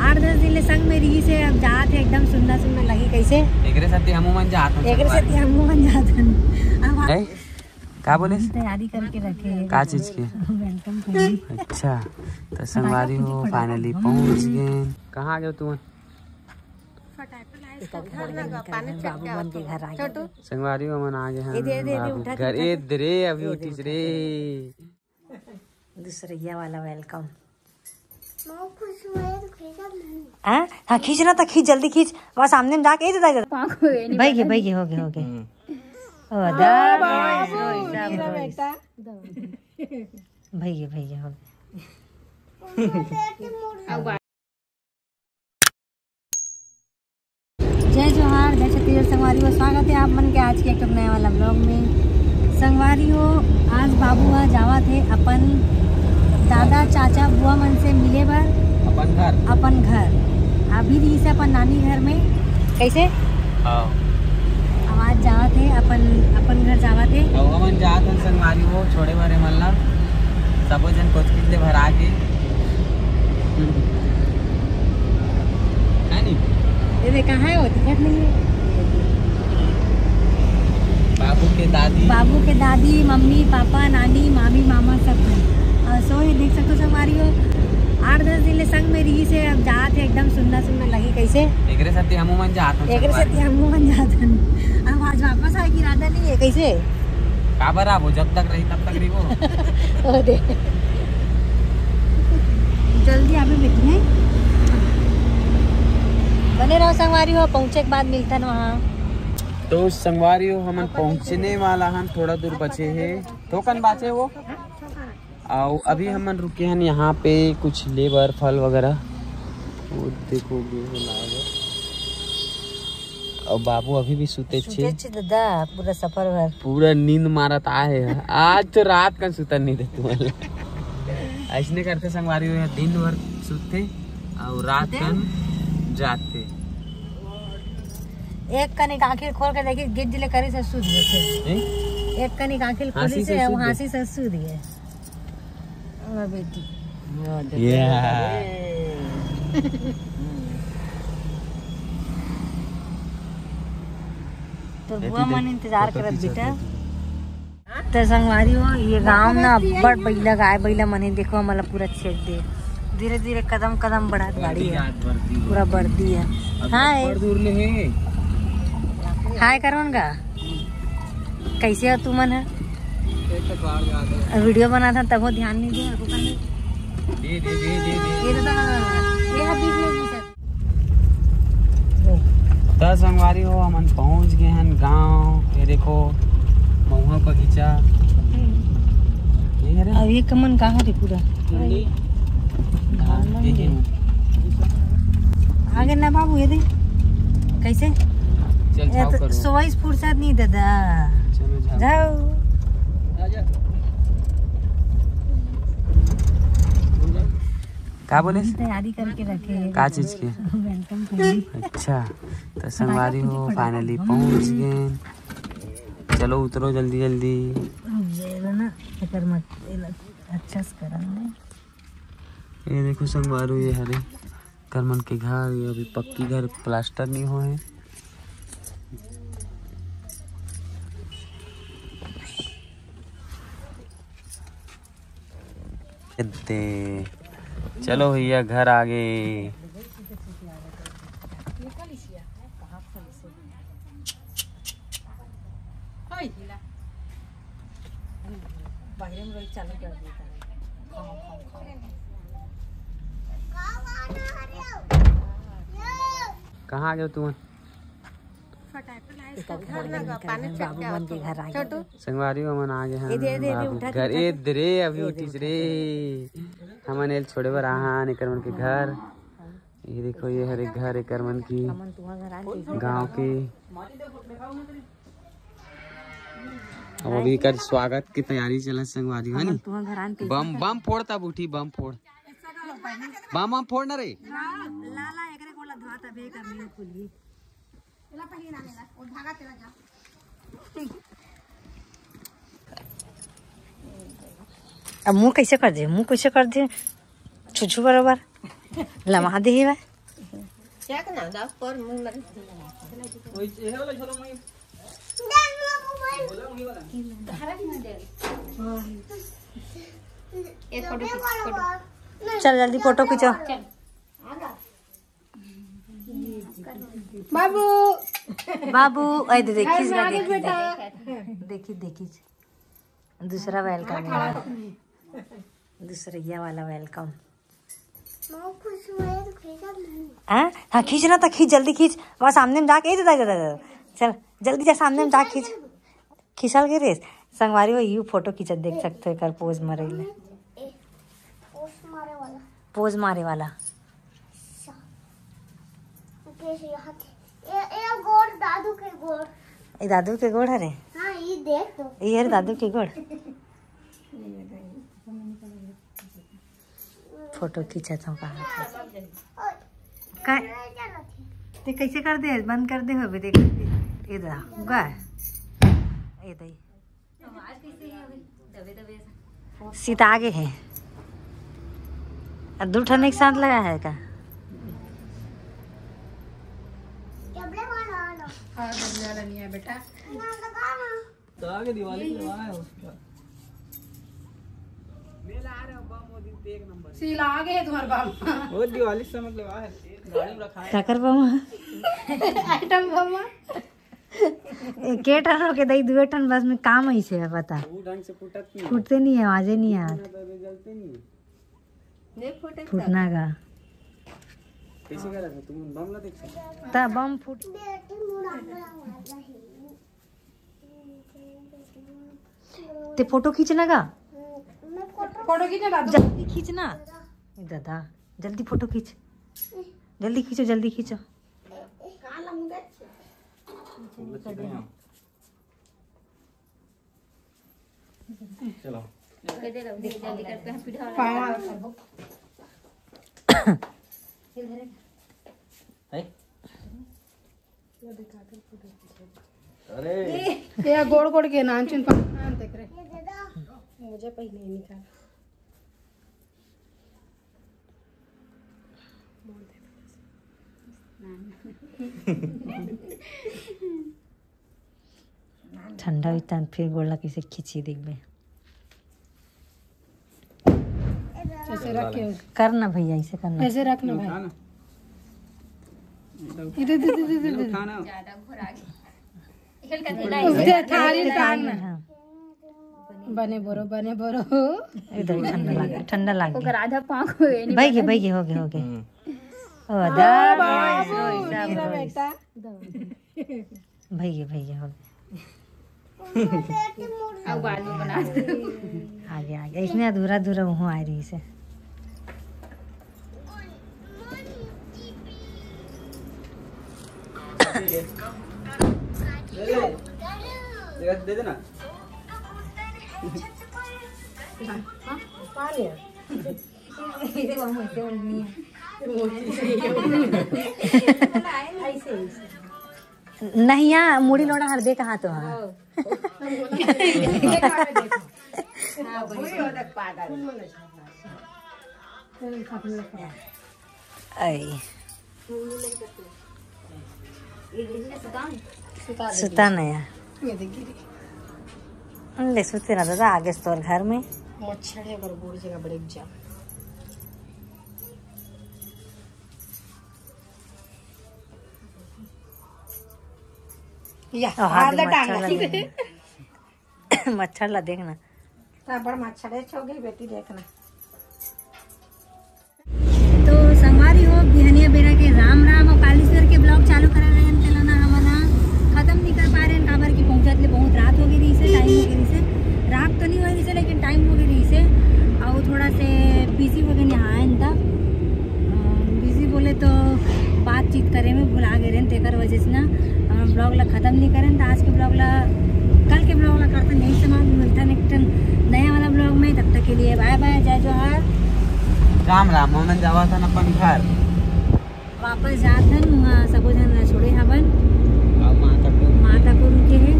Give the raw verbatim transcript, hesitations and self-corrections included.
आठ दस दिन ले संग में रहिस हे, अब जात हे, एकदम सुन्ना सुन्ना लगही। कइसे? एकरे सेती हमू मन जात हन एकरे संगवारी। सेती हमू मन जात हन। अब आप नहीं? का बोले? तैयारी करके रखे हे। का चीज के? Welcome party। अच्छा, तो संगवारी हो, finally पहुंच गए। कहाँ आ गए तुमन? फटाफट लाइस का घर लगा, पानी फेंक के आओ तुम। छोटू। संगवारी हो, हमन आ गए हैं ए दे, ए दे, ए दे, बाबू उठा के, घर। उठा ए के। दे रे, अभी ए दे, उठिस उठा रे। के। दूसरैया वाला welcome। माँ, कुछ मैं तो खींचा नहीं। हाँ? हाँ, खींच ना, तो खींच, जल्दी खींच। वहाँ सामने में जाके, ए दे, दे, दे। पाँव को ये नहीं भैया, भैया, हो गए, हो गए। ओ, दा, बाबू, रोइस, रोइस, मेरा रोइस। बेटा। भैया, भैया, हो गए। जय जोहार, जय छत्तीसगढ़ संगवारी हो, स्वागत है आप मन के आज के एक ठो नया वाला vlog में। संगवारी हो, आज बाबू ह जावत हे अपन दादा, चाचा, बुआ मन से मिले बर अपन घर। अपन घर। अभी रहिस हे अपन नानी घर में। कइसे? हाँ। अब आज जावत हे अपन, अपन घर जावत हे। अब हमन जात हन संगवारी हो, छोड़े बर एमन ला। सबो झन कोचकित ले भरा के। है नी? ये देख, कहाँ है वो? दिखत नहीं है। बाबू के दादी। बाबू के दादी, मम्मी, पापा, नानी, मामी, मामा सब है। और सो ये देख सकते हो संगवारी हो, आठ दस दिन ले संग में रहिस हे, अब जात हे, एकदम सुन्ना सुन्ना लगही। कइसे? एकरे सेती हमू मन जात हन एकरे संगवारी। सेती हमू मन जात हन। अब आज वापस आए के इरादा नहीं है। कइसे? काबर आबो, जब तक रही तब तक रहिबो। ओ दे। जल्दी आबे बेटी, हैं? बने रहो संगवारी हो, पहुँचे के बाद मिलथन वहाँ। तो संगवारी हो, हमन पहुँचने वाला हन, थोड़ा दूर बचे हे, थोकन बाचे वो। अउ अभी हमन रुके हन यहाँ पे कुछ ले बर, फल वगैरह। वो देखो, गेहूं लाए बर। अउ बाबू अभी भी सुते छे। सुते छे दादा, पूरा सफर भर। पूरा नींद मारत आहे। आज तो रात कन सुतन नहीं देतू मन। अइसने करथे संगवारी हो, दिन भर सुतथे अउ रात सुते? कन जागथे। एक कनिक आँखी खोल के देखी, गिद्ध ले करी से सूत जथे। हैं? एक कनिक आँखी हाँसी खोली से से, अब सूत हाँसी से सूत गए। ओ बेटी। ये। तोर बुआ मन इंतजार करत बेटा। त संगवारी हो, ये गांव ना अब्बड़ बइला, गाय बइला मन हे। देखो, हमला पूरा छेक दे। धीरे धीरे कदम कदम बढ़त गाड़ी हे, पूरा बढ़ती हे। हाय। हाय करवन गा। कइसे हो तुमन ह? वीडियो बनात हन तभो ध्यान नहीं दे। ये दादा, ये ह बीच में घुसत। त संगवारी हो, हमन पहुंच गए हन गांव। ये देखो, महुआ बगीचा। ये हरे? अब ये कमन कहाँ रे पूरा? धान के गेहूं। आगे ना बाबू, ये दे। कइसे? चल, ये जाओ तो करो। सोवाई फुर्सत नहीं दादा। चलो, जाओ। जाओ। का बोले? तैयारी करके रखे हे। का चीज के? Welcome party। अच्छा, तो संगवारी हो, finally पहुंच गए। चलो उतरो जल्दी जल्दी। अब ये लो ना, एकर मत, ये लो, अच्छा से करन दे। ये देखो संगवारी हो, ये हरे एकर मन के घर, ये अभी पक्की घर, प्लास्टर नहीं होय हे। दे। चलो भैया, घर आ गए। कहाँ आ गए तुम? घर लगा, पानी फेंक के आओ तुम। छोटू। संगवारी हो, हमन आ गए हन ए दे, ए दे, ए दे, बाबू उठा के, घर। उठा ए के। दे रे, अभी ए दे, उठिस उठा रे। के। हमन एल छोड़े बर आहान, एकर मन के घर। ये देखो, ये हरे घर, एकर मन की हमन तुहा घर आन के गाँव के। अब अभी एकर स्वागत की तैयारी चलत संगवारी हो हमन नी। तुहा घर आन के बम, बम फोड़, तब उठी, बम फोड़। बम, बम फोड़ ना रे। ला, ला, एकरे गोला धोआ, तबे एकर मुंह खुली। अब मुंह कैसे कर दे, मुंह कैसे कर दे, छुछू बरोबर लमा दे ही बा। क्या करना? दस पर मुंह में। वही ये वाला झोला में। ये फोटो खींच, फोटो। चल जल्दी फोटो खींचो। चल। बाबू। बाबू, ऐ दे, दे, खींच ना, देख, बेटा। देखी, देखी। दूसरा वेलकम है। दूसरैया वाला वेलकम। हाँ, हाँ, खींच ना, तो खींच, जल्दी खींच। वहाँ सामने में जाके, ए, दे, दे, दे, दे। चल, जल्दी जा, सामने में जा, खींच। खिसल के रेस। संगवारी हो, यू फोटो खींचत देख सकते हो, एकर पोज मारे ले। ए, पोज मारे वाला। पोज मारे वाला। अच्छा। कैसे यहाँ थे? ए, ए गोड़, दादू के गोड़। ए दादू के गोड़ हरे? हाँ, ये देख तो। ये हरे दादू के गोड़। फोटो खींचत हूँ कहाँ से? का? ते कैसे कर दे? बंद कर दे होबे, देख। ये दा, गा। ये दे। सीता आगे है। अब दू ठन एक साथ लगा है का? हाँ, डबले वाला नहीं है बेटा। तो आगे दिवाली पे आया है उसका। सील आगे है तुम्हारे बाप। वो दिवाली से मतलब आया है। गाड़ी में रखा है। काकर बम? Item bomb. ए, के ठन हो के दई, दुए ठन बस में काम ऐसे है, पता। वो ढंग से फूटत नहीं है। फूटते नहीं है, आवाजे नहीं आत। ना तो जलते नहीं है। नहीं फूटे फूटना का। कैसे करा था तुम? बम ना देख सकते। ता बम फूट। ते फोटो खींचना का? फोटो खींचना का? जल्दी खींचना। ए दादा, जल्दी फोटो खींच। जल्दी खींचो, जल्दी खींचो। चलो। जल्दी करते हैं, पीढ़ा वाला। पावा। है? अरे। ये गोड़ गोड़ के नानचुन पा-, नान देख रहे। मुझे पहले ही निकाल। ठंडा होई तहन फिर गोड़ ला कैसे खींची देखबे। ऐसे रख के। करना भैया, ऐसे करना। ऐसे रखना भाई। उठा ना। इधर, इधर, इधर, इधर, इधर। उठा ना। ज्यादा घुरा गई। उधर थारी टांग ना। हाँ। बने बरो, बने बरो। इधर ठंडा लागे, ठंडा लागे। ओकर आधा पाँख हुए नहीं भाई के, बना। भाई के, हो गए, हो गए। हम्म। ओ, दा, बाबू, रोइस, सब मेरा रोइस। बेटा। भैया, भैया, हो गया। अब बाद में बना दो। आगे, आगे। इसने अधूरा, अधूरा वहाँ आ रही से। ले ले। दे, दे देना। हाँ, पानी है। नहीं, यहाँ मुड़ी लोड़ा हर दे कहाँ तो हाँ। आई। सुता नया। ले सुते ना दादा, आगे से तोर घर में। मच्छर है, अगर गोड़ जगह बड़े जा। या, और हाथ हाथ में लगा मच्छर ना। लगे। मच्छर ला देखना। तो बड़ मच्छर है, छो गई बेटी देखना। तो संगवारी हो, बिहनिया बेरा के राम राम। और कालीश्वर के ब्लॉग चालू करा रहे हैं, तेला ना हमन ह खत्म नहीं कर पा रहे हैं, काबर कि पहुंचत ले बहुत रात हो गई रही से, टाइम हो गई रही से। रात तो नहीं हो रही से, लेकिन टाइम हो गई रही से। और थोड़ा से बिजी हो गए यहाँ आए त, बिजी बोले तो बातचीत करे में भुला गए रहे, तेकर वजह से ना ब्लॉग ला खत्म नहीं करें। तो आज के ब्लॉग ला, कल के ब्लॉग ला करते नहीं समाप्त, मिलता नेक्स्ट नया वाला ब्लॉग में। तब तक के लिए बाय बाय, जय जोहार, राम राम। हमन जावा था अपन घर, वापस जात हन, वहाँ सबो झन ला छोड़े हवन। माता को रुके है।